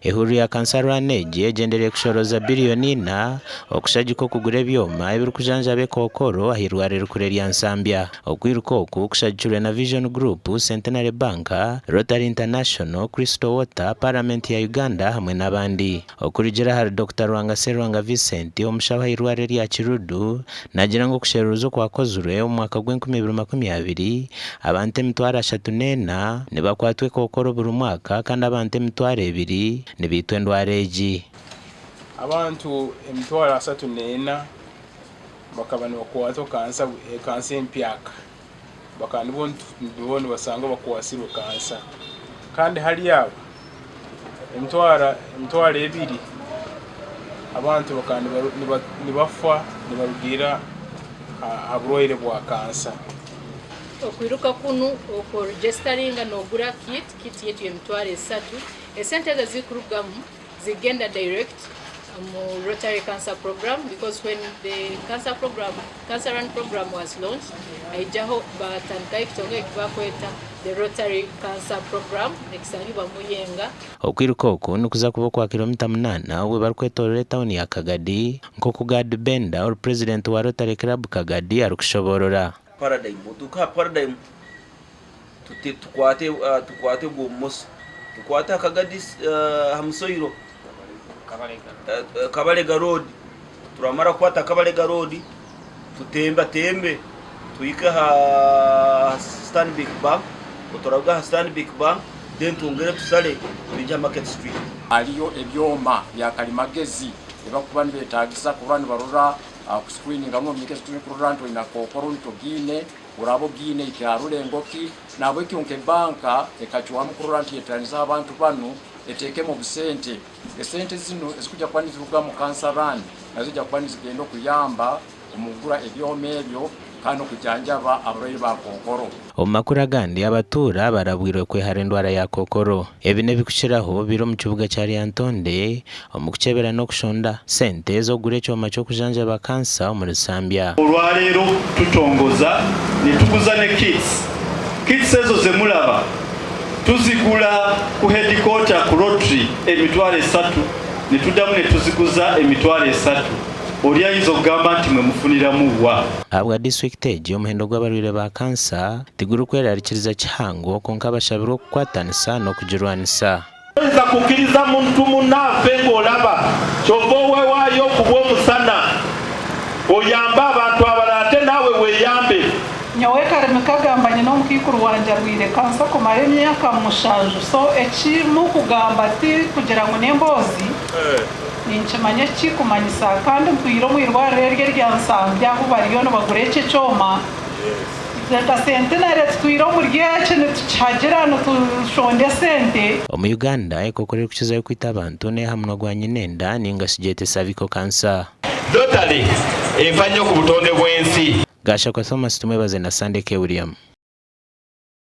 Ehururu ya Cancer Run egi egyendereire kushorooza biriyoni ina okushagika okugura ebyoma ebirikujanjaba ekookoro ah'eirwariro erikuru erya Nsambya. Okwiruka oku kushagikirwe na Vision Group, Centenary Bank, Rotary International, Crystal Water, Paramenti ya Uganda hamwe n'abandi. Okurugiirira ahari Dokita Rwanga Serwanga Vincent, omushaho ah'eirwariro erya Kiruddu, naagira ngu okusheruruza okwakozirwe omu mwaka gw'enkumi 2020, abantu 34,000 nibakwatwa ekookoro buri mwaka kandi abantu 2000 nibaitwa endwara egi. Abantu 34,000 bakaba nibakwatwa kansa kansa empyaka bakaba nibo nibo nibasangwa bakwatsirwe kansa kandi hari abo 20,000 abantu bakaba nibafa nibarugiirira aha burwaire bwa kansa. Okwiruka kunu okwo-registeringa nogura kit, kit yaitu y'emitwaro 3, esente ezo ezikurugamu zigenda direct mu Rotary Cancer Program, because when the cancer program, Cancer Run program was launched, aijaho batandikaho ekitongore ekibakweta the Rotary Cancer Program ekisangibwa Muyenga. Okwiruka oku nikuza kuba okwa kilomita 8 obwe barikwetorora etawuni ya Kagadi, nk'oku Gad Benda ori purezidenti wa Rotary Club Kagadi arikushoboorora. Paradigm otuuke aha Paradigm tute tukwate tukwate ogw'obumoso tukwate aha Kagadi aha Musoiro Kabalega road turamara kukwata Kabalega road tutembatembe tuhike aha Stanbic Bank oturaruga aha Stanbic Bank then twongere tusale twije aha Market Street. Hariyo ebyoma bya karimagezi ebibarikuba nibetagisa kurora nibarora ku screeninga rundi omu myaka ezi turikurora nti oine akakookoro rundi togiine, oraaba ogiine hikire aha rurengo ki. Nahabwekyo nk'ebanka ekacwamu kurora nti yeteraniza abantu banu eteekemu obusente. Esente zinu ezikuja kuba niziruga omu Cancer Run nazo zija kuba nizigenda okuyamba omu kugura ebyoma ebyo kandi n'okujanjaba abarwaire ba kookoro. Omu makuru agandi, abatuura barabwirwe kwehara endwara ya kookoro. Ebi n'ebikukiraho biri omu kibuga kya Lyantonde omu kukyebera n'okushonda sente z'okugura ekyoma ky'okujanjaba kansa omuri Nsambya. Olwaleero tutongoza nituguza ne kits. Kits ezo zemulaba tuzigura ku headquarter ku Rotary 30,000 nitudamu netuziguza 30,000. Ori ayinza okugamba nti mwe mufuniramu wa? Ahabwa disiturikiti egi, omuhendo gw'abarwaire ba kansa tigurikwerarikiriza kihango kwonka bashabirwe okukwatanisa n'okugirwanisa. Toyinza kukkiriza muntu munno afe ng'olaba, kyova owewaayo okuba omusana oyambe abantu abalala ate naawe weeyambe. Nyowe Karimi Kagamba nyine omukaikuru wangye arwaire kansa kumara emyaka mushanju so eki mukugamba ti kugira ngu n'emboozi ninkimanya eki kikumanyisa kandi ntwire omu irwariro eryo erya Nsambya ahu bariyo nibagura eki ekyoma Nka Centenary tutwire omuri eki nitukihagira nitushonda esente. Omu Uganda, ekookoro erikukizayo kwita abantu n'eyaha munwa gwa nyinenda ninga shi gyete cervical cancer. Rotary efa nnyo ku butonde bw'ensi. Gashakwa Thomas Tumwebaze na Sunday K. William.